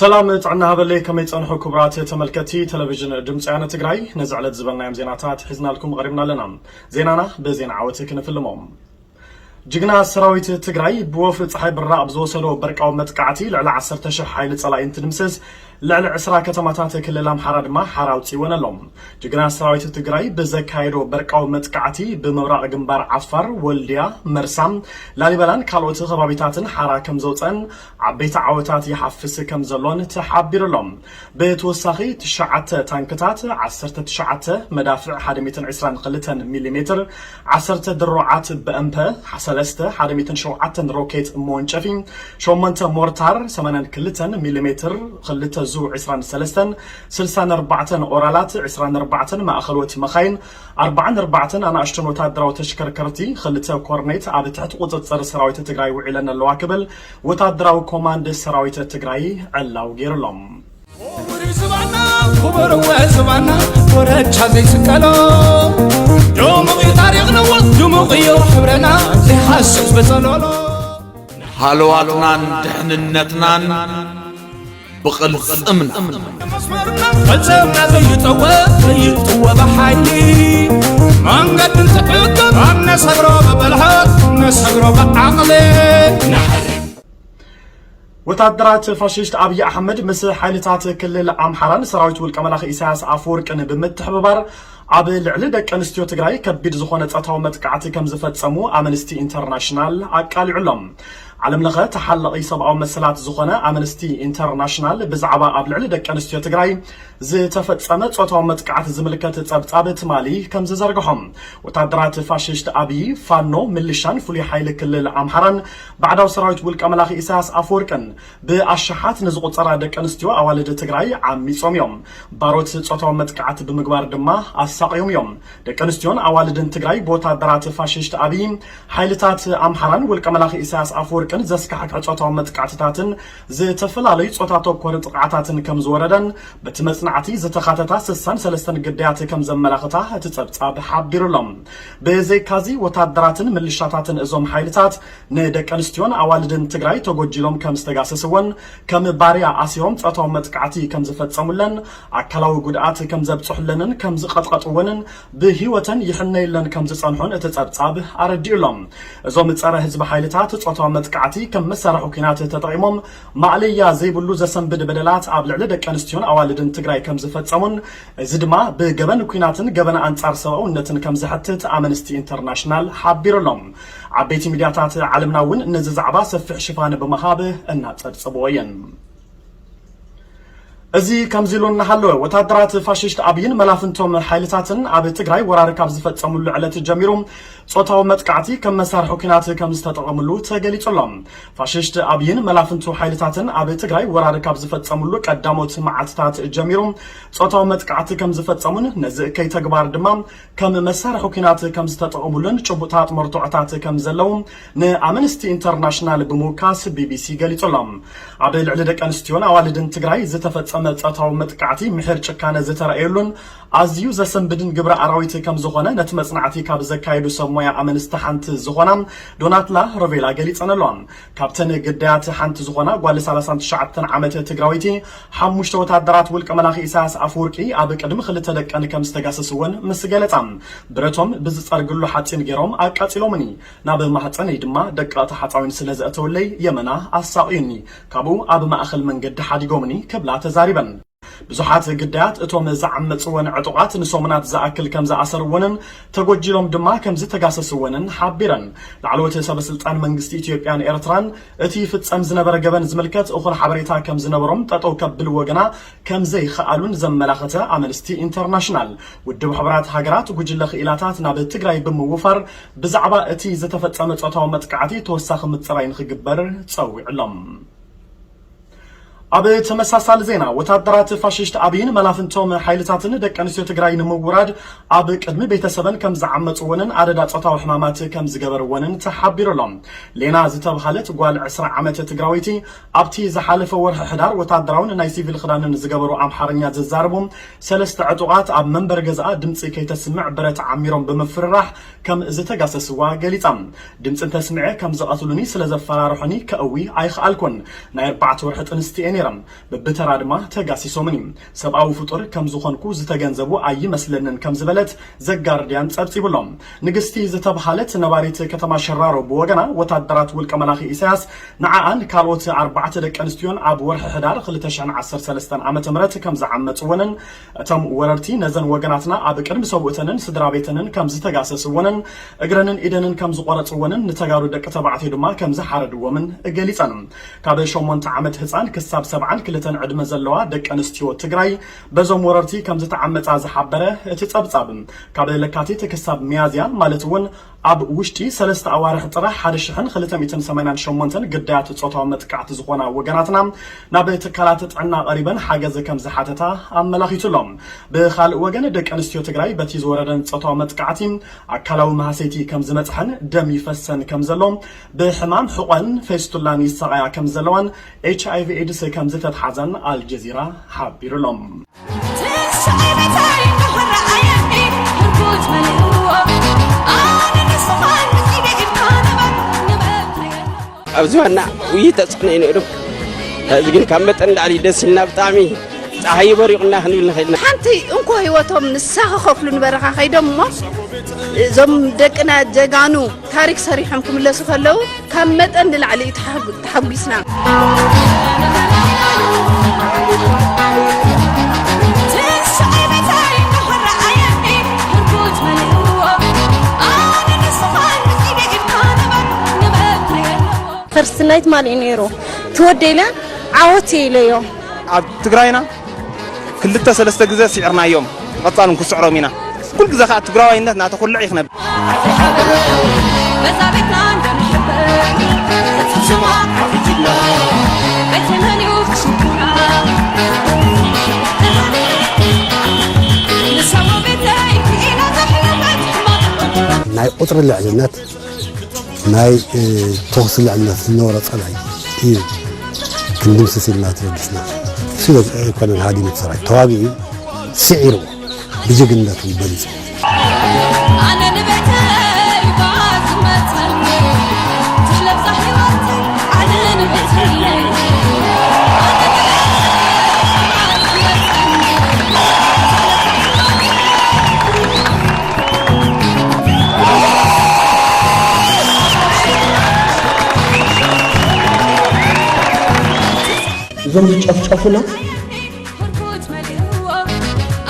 ሰላም ጥዕና ሃበለይ፣ ከመይ ጸንሑ ክቡራት ተመልከቲ ቴሌቪዥን ድምፂ ወያነ ትግራይ? ነዚ ዕለት ዝበልናዮም ዜናታት ሒዝናልኩም ቀሪብና ኣለና። ዜናና ብዜና ዓወት ክንፍልሞም። ጅግና ሰራዊት ትግራይ ብወፍሪ ፀሓይ ብራ ኣብ ዝወሰዶ በርቃዊ መጥቃዕቲ ልዕሊ ዓሰርተ ሺሕ ሓይሊ ፀላኢ እንትድምስስ፣ ልዕሊ ዕስራ ከተማታት ክልል ኣምሓራ ድማ ሓራ ኣውፂወን ኣሎ። ጅግና ሰራዊት ትግራይ ብዘካየዶ በርቃዊ መጥቃዕቲ ብምብራቕ ግንባር ዓፋር፣ ወልድያ፣ መርሳ፣ ላሊበላን ካልኦት ከባቢታትን ሓራ ከም ዘውፀን ዓበይቲ ዓወታት ይሓፍስ ከም ዘሎን ተሓቢሩ ኣሎ። ብተወሳኺ ትሽዓተ ታንክታት፣ ዓሰርተ ትሽዓተ መዳፍዕ ሓደ ሚእትን ዕስራን ክልተን ሚሊ ሜትር፣ ዓሰርተ ድሮዓት ብኤምፐ፣ ሰለስተ ሓደ ሚእትን ሸውዓተን ሮኬት መወንጨፊ፣ ሸሞንተ ሞርታር ሰማንያን ክልተን ሚሊ ሜትር፣ ክልተ ዙ ዕስራን ሰለስተን፣ ስልሳን ኣርባዕተን ኦራላት፣ ዕስራን ኣርባዕተን ማእኸሎት መኻይን፣ ኣርባዓን ኣርባዕተን ኣናእሽቱን ወታደራዊ ተሽከርከርቲ፣ ክልተ ኮርኔት ኣብ ትሕቲ ቁፅፅር ሰራዊት ትግራይ ውዒለን ኣለዋ ክብል ወታደራዊ ኮማንድ ሰራዊት ትግራይ ዕላው ገይሩሎም። ክቡር ዝባና፣ ክቡር ዝባና፣ ኮረቻ ዘይስቀሎ። ድሙቕ እዩ ታሪኽና፣ ድሙቕ እዩ ሕብረና፣ ዘይሓስስ በጸሎሎ። ሃለዋትናን ድሕንነትናን ብቕልጽምና። መስመርና፣ ቅልጽምና ዘይጠወ፣ ዘይጠወ ብሓይሊ። መንገዲ እንትሕገር፣ ኣነሰግሮ ብብልሓት፣ ነሰግሮ ብዓቕሊ። ወታደራት ፋሽስት ኣብይ ኣሕመድ ምስ ሓይልታት ክልል ኣምሓራን ሰራዊት ውልቀ መላኺ ኢሳያስ ኣፈወርቅን ብምትሕብባር ኣብ ልዕሊ ደቂ ኣንስትዮ ትግራይ ከቢድ ዝኾነ ጾታዊ መጥቃዕቲ ከም ዝፈጸሙ ኣምነስቲ ኢንተርናሽናል ኣቃሊዑ ኣሎ። ዓለም ለኸ ተሓላቒ ሰብኣዊ መሰላት ዝኾነ ኣምነስቲ ኢንተርናሽናል ብዛዕባ ኣብ ልዕሊ ደቂ ኣንስትዮ ትግራይ ዝተፈጸመ ጾታዊ መጥቃዕቲ ዝምልከት ጸብጻብ ትማሊ ከም ዝዘርግሖ፣ ወታደራት ፋሽስት ኣብይ፣ ፋኖ፣ ምልሻን ፍሉይ ሓይሊ ክልል ኣምሓራን ባዕዳዊ ሰራዊት ውልቀ መላኺ ኢሳያስ ኣፈወርቅን ብኣሽሓት ንዝቑጸራ ደቂ ኣንስትዮ ኣዋልድ ትግራይ ዓሚጾም እዮም። ባሮት ጾታዊ መጥቃዕቲ ብምግባር ድማ ኣሳቕዮም እዮም። ደቂ ኣንስትዮን ኣዋልድን ትግራይ ብወታደራት ፋሽስት ኣብይ፣ ሓይልታት ኣምሓራን ውልቀ መላኺ ኢሳያስ ኣፈወርቅን ዘስካሕክሕ ጾታዊ መጥቃዕትታትን ዝተፈላለዩ ጾታ ተኮር ጥቕዓታትን ከም ዝወረደን በቲ መጽናዕቲ ዝተኻተታ ስሳን ሰለስተን ግዳያት ከም ዘመላኽታ እቲ ጸብጻብ ሓቢሩ ኣሎ። ብዘይካዚ ወታደራትን ምልሻታትን እዞም ሓይልታት ንደቂ ኣንስትዮን ኣዋልድን ትግራይ ተጎጂሎም ከም ዝተጋሰስዎን ከም ባርያ ኣሲሮም ጾታዊ መጥቃዕቲ ከም ዝፈጸሙለን፣ ኣካላዊ ጉድኣት ከም ዘብጽሑለንን ከም ዝቐጥቀጥወንን ብህይወተን ይሕነይለን ከም ዝጸንሑን እቲ ጸብጻብ ኣረዲኡ ኣሎ። እዞም ጸረ ህዝቢ ሓይልታት ጾታዊ መጥቃዕቲ ከም መሳርሒ ኲናት ተጠቒሞም ማእለያ ዘይብሉ ዘሰንብድ በደላት ኣብ ልዕሊ ደቂ ኣንስትዮን ኣዋልድን ትግራይ ከም ዝፈጸሙን፣ እዚ ድማ ብገበን ኲናትን ገበን ኣንጻር ሰብኣውነትን ከም ዘሕትት ኣምነስቲ ኢንተርናሽናል ሓቢሩ ኣሎ። ዓበይቲ ሚድያታት ዓለምና እውን ነዚ ዛዕባ ሰፊሕ ሽፋን ብምሃብ እናጸብጸብዎ እየን። እዚ ከምዚ ኢሉ እናሃለወ፣ ወታደራት ፋሽስት ኣብይን መላፍንቶም ሓይልታትን ኣብ ትግራይ ወራር ካብ ዝፈጸሙሉ ዕለት ጀሚሩ ጾታዊ መጥቃዕቲ ከም መሳርሒ ኲናት ከም ዝተጠቐሙሉ ተገሊጹ ኣሎ። ፋሽስት ኣብይን መላፍንቱ ሓይልታትን ኣብ ትግራይ ወራር ካብ ዝፈጸሙሉ ቀዳሞት መዓልትታት ጀሚሩ ጾታዊ መጥቃዕቲ ከም ዝፈጸሙን ነዚ እከይ ተግባር ድማ ከም መሳርሒ ኲናት ከም ዝተጠቐሙሉን ጭቡጣት መርትዖታት ከም ዘለዉ ንኣምነስቲ ኢንተርናሽናል ብምውካስ ቢቢሲ ገሊጹ ኣሎ። ኣብ ልዕሊ ደቂ ኣንስትዮን ኣዋልድን ትግራይ ዝተፈጸመ ጾታዊ መጥቃዕቲ ምሒር ጭካነ ዝተረኣየሉን ኣዝዩ ዘሰንብድን ግብረ ኣራዊት ከም ዝኾነ ነቲ መጽናዕቲ ካብ ዘካየዱ ሰብ ሞያ ኣምነስቲ ሓንቲ ዝኾና ዶናትላ ሮቬላ ገሊጸን ኣለዋ። ካብተን ግዳያት ሓንቲ ዝኾና ጓል ሰላሳን ትሽዓተን ዓመት ትግራወይቲ፣ ሓሙሽተ ወታደራት ውልቀ መላኺ ኢሳያስ ኣፈወርቂ ኣብ ቅድሚ ክልተ ደቀን ከም ዝተጋሰስወን ምስ ገለጻ፣ ብረቶም ብዝጸርግሉ ሓጺን ገይሮም ኣቃጺሎምኒ። ናብ ማህጸነይ ድማ ደቀቕቲ ሓጻዊን ስለ ዘእተውለይ የመና ኣሳቕዩኒ። ካብኡ ኣብ ማእከል መንገዲ ሓዲጎምኒ ክብላ ተዛሪበን። ብዙሓት ግዳያት እቶም ዝዓመጽወን ዕጡቓት ንሰሙናት ዝኣክል ከም ዝኣሰርወንን ተጎጂሎም ድማ ከም ዝተጋሰስወንን ሓቢረን። ላዕለዎት ሰበ ስልጣን መንግስቲ ኢትዮጵያን ኤርትራን እቲ ይፍጸም ዝነበረ ገበን ዝምልከት እኹል ሓበሬታ ከም ዝነበሮም ጠጠው ከብልዎ ግና ከም ዘይኸኣሉን ዘመላኸተ ኣምነስቲ ኢንተርናሽናል፣ ውድብ ሕቡራት ሃገራት ጉጅለ ክኢላታት ናብ ትግራይ ብምውፋር ብዛዕባ እቲ ዝተፈጸመ ጾታዊ መጥቃዕቲ ተወሳኺ ምጽራይ ንኽግበር ጸዊዑ ኣሎ። ኣብ ተመሳሳሊ ዜና፣ ወታደራት ፋሽስት ኣብይን መላፍንቶም ሓይልታትን ደቂ ኣንስትዮ ትግራይ ንምውራድ ኣብ ቅድሚ ቤተሰበን ከም ዝዓመፅወንን ኣደዳ ጾታዊ ሕማማት ከም ዝገበርወንን ተሓቢሩ ኣሎ። ሌና ዝተብሃለት ጓል ዕስራ ዓመት ትግራወይቲ ኣብቲ ዝሓለፈ ወርሒ ሕዳር ወታደራውን ናይ ሲቪል ክዳንን ዝገበሩ ኣምሓርኛ ዝዛረቡ ሰለስተ ዕጡቓት ኣብ መንበሪ ገዛኣ ድምፂ ከይተስምዕ ብረት ዓሚሮም ብምፍርራሕ ከም ዝተጋሰስዋ ገሊጻ። ድምፂ እንተስምዐ ከም ዝቐትሉኒ ስለ ዘፈራርሑኒ ከእዊ ኣይኸኣልኩን። ናይ ኣርባዕተ ወርሒ ጥንስቲ እየ ነይሮም። ብብተራ ድማ ተጋሲሶምን እዩ። ሰብኣዊ ፍጡር ከም ዝኾንኩ ዝተገንዘቡ ኣይመስለንን ከም ዝበለት ዘጋርዲያን ጸብጺቡሎም። ንግስቲ ዝተብሃለት ነባሪት ከተማ ሸራሮ ብወገና፣ ወታደራት ውልቀ መላኺ ኢሳያስ ንዓኣን ካልኦት ኣርባዕተ ደቂ ኣንስትዮን ኣብ ወርሒ ሕዳር ክልተ ሽሕን ዓሰርተ ሰለስተን ዓመተ ምህረት ከም ዝዓመጽወንን፣ እቶም ወረርቲ ነዘን ወገናትና ኣብ ቅድሚ ሰብኡተንን ስድራ ቤተንን ከም ዝተጋሰስወንን እግረንን ኢደንን ከም ዝቆረጽወንን ንተጋሩ ደቂ ተባዕትዮ ድማ ከም ዝሓረድዎምን ገሊጸን። ካብ ሸሞንተ ዓመት ህጻን ክሳብ ሰብዓን ክልተን ዕድመ ዘለዋ ደቂ ኣንስትዮ ትግራይ በዞም ወረርቲ ከም ዝተዓመጻ ዝሓበረ እቲ ጸብጻብ፣ ካብ ለካቲት ክሳብ ሚያዝያ ማለት እውን ኣብ ውሽጢ ሰለስተ ኣዋርሕ ጥራሕ ሓደ ሽሕን ክልተ ሚእትን ሰማንያን ሸሞንተን ግዳያት ጾታዊ መጥቃዕቲ ዝኾና ወገናትና ናብ ትካላት ጥዕና ቀሪበን ሓገዝ ከም ዝሓተታ ኣመላኺቱ ኣሎ። ብኻልእ ወገን ደቂ ኣንስትዮ ትግራይ በቲ ዝወረደን ጾታዊ መጥቃዕቲ ኣካላዊ ማህሰይቲ ከም ዝመጽሐን ደም ይፈሰን ከም ዘሎ፣ ብሕማም ሕቖን ፌስቱላን ይሰቓያ ከም ዘለዋን ኤች ኣይ ቪ ኤድስ ከም ዝተትሓዘን ኣልጀዚራ ሓቢሩ ኣሎ። ኣብዚ ዋና ውይይት ተጽዕኖ እዩ ነይሩ። ሕዚ ግን ካብ መጠን ላዕሊ ደስ ኢልና፣ ብጣዕሚ ጸሓይ በሪቑና ክንብል ንኽእል ኢና። ሓንቲ እንኮ ህይወቶም ንሳ ክኸፍሉ ንበረኻ ከይዶም እሞ፣ እዞም ደቅና ጀጋኑ ታሪክ ሰሪሖም ክምለሱ ከለዉ ካብ መጠን ንላዕሊ እዩ ተሓጉ-፣ ተሓጒስና። ፈርስት ናይት ማን እዩ ነይሩ? ትወደይለ ዓወት ኢለዮ። ኣብ ትግራይና ክልተ ሰለስተ ግዜ ስዒርናዮም፣ ብቐጻል እውን ክስዕሮም ኢና። ኩሉ ግዜ ከዓ ትግራዋይነት እናተኹልዕ እዩ ክነብር። ናይ ቁፅሪ ልዕልነት፣ ናይ፣ እ፣ ተኹሲ ልዕልነት ዝነበሮ ጸላኢ እዩ ክንድምስስ ኢልና ተበጊስና። እሱ ኣይኮነን ሃዲሙ እቲ ሰራዊት፣ ተዋጊኡ ስዒሩ ብጅግንነቱ በሊጹ። ኣነ ንቤተይ ባዝመተኒ ትሕለብዛ ህይወተይ፣ ኣነ ንቤተይ እዞም ዝጨፍጨፉና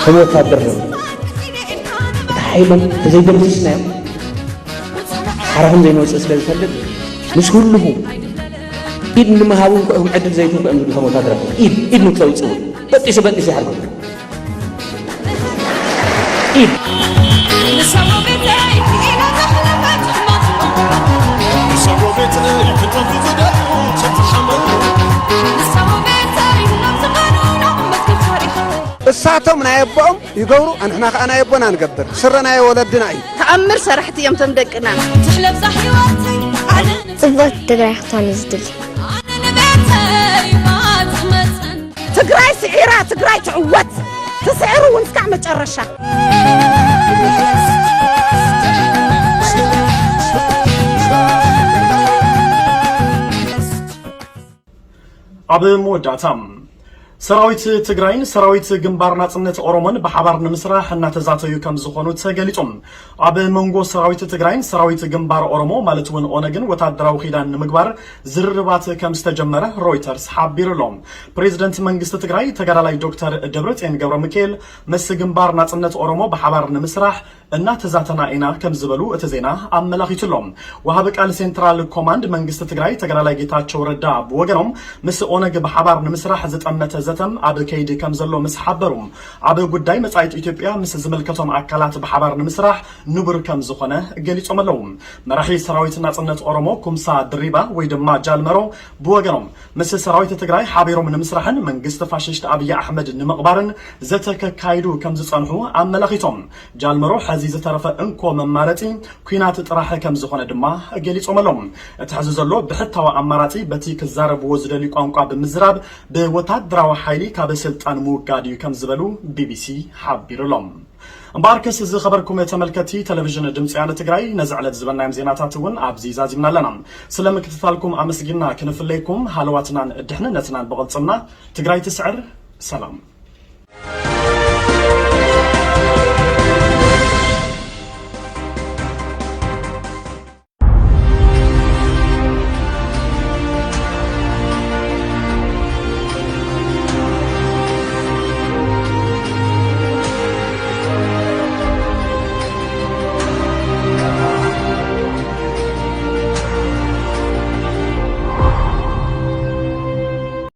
ከም ወታደር ነው። እቲ ሓይሎም ተዘይደምሲስናዮም ሓራኹም ዘይንወፅእ ስለ ዝፈልጥ ምስ ህልኹ ኢድ ንምሃቡ እንኳ እዮም ዕድል ዘይትንኩ እዮም ዝብሉ ከም ወታደራት። ኢድ፣ ኢድ ንክተውፅኡ በጢሱ፣ በጢሱ ይሓርኩም። ኢድ። እሳቶም ናይ ኣቦኦም ይገብሩ፣ ኣንሕና ከዓ ናይ ኣቦና ንገብር። ስረ ናይ ወለድና እዩ። ተኣምር ሰራሕቲ እዮም እቶም ደቅና። ትሕለብዛ ህይወተይ ኣነ ጽብቕቲ ትግራይ ክትኮን እዩ ዝድሊ። ኣነ ንቤተይ ባጽመጸን። ትግራይ ስዒራ፣ ትግራይ ትዕወት። ትስዕር እውን እስካዕ መጨረሻ። ኣብ መወዳእታ፣ ሰራዊት ትግራይን ሰራዊት ግንባር ናጽነት ኦሮሞን ብሓባር ንምስራሕ እናተዛተዩ ከም ዝኾኑ ተገሊጹ። ኣብ መንጎ ሰራዊት ትግራይን ሰራዊት ግንባር ኦሮሞ ማለት እውን ኦነግን ወታደራዊ ኺዳን ንምግባር ዝርርባት ከም ዝተጀመረ ሮይተርስ ሓቢሩ ኣሎ። ፕሬዚደንት መንግስቲ ትግራይ ተጋዳላይ ዶክተር ደብረጽዮን ገብረ ሚካኤል ምስ ግንባር ናጽነት ኦሮሞ ብሓባር ንምስራሕ እናተዛተና ኢና ከም ዝበሉ እቲ ዜና ኣመላኺቱ ኣሎ። ወሃቢ ቃል ሴንትራል ኮማንድ መንግስቲ ትግራይ ተጋዳላይ ጌታቸው ረዳ ብወገኖም ምስ ኦነግ ብሓባር ንምስራሕ ዝጠመተ ዘተም ኣብ ከይዲ ከም ዘሎ ምስ ሓበሩ፣ ኣብ ጉዳይ መጻኢት ኢትዮጵያ ምስ ዝምልከቶም ኣካላት ብሓባር ንምስራሕ ንቡር ከም ዝኾነ ገሊጾም ኣለዉ። መራሒ ሰራዊት ናጽነት ኦሮሞ ኩምሳ ድሪባ ወይ ድማ ጃልመሮ ብወገኖም ምስ ሰራዊት ትግራይ ሓቢሮም ንምስራሕን መንግስቲ ፋሽስት ኣብይ ኣሕመድ ንምቕባርን ዘተ ከካይዱ ከም ዝጸንሑ ኣመላኺቶም። ጃልመሮ ሕዚ ዝተረፈ እንኮ መማረጺ ኲናት ጥራሕ ከም ዝኾነ ድማ ገሊጾም ኣለዉ። እቲ ሕዚ ዘሎ ብሕታዊ ኣማራጺ በቲ ክዛረብዎ ዝደልዩ ቋንቋ ብምዝራብ ብወታደራዊ ሓይሊ ካብ ስልጣን ምውጋድ እዩ ከም ዝበሉ ቢቢሲ ሓቢሩ ኣሎ። እምበኣርከስ ዝኸበርኩም ተመልከቲ ቴሌቪዥን ድምፂ ወያነ ትግራይ ነዚ ዕለት ዝበልናዮም ዜናታት እውን ኣብዚ ዛዚምና ኣለና። ስለ ምክትታልኩም ኣመስጊና ክንፍለይኩም ሃለዋትናን ድሕንነትናን ብቕልፅምና ትግራይ ትስዕር። ሰላም።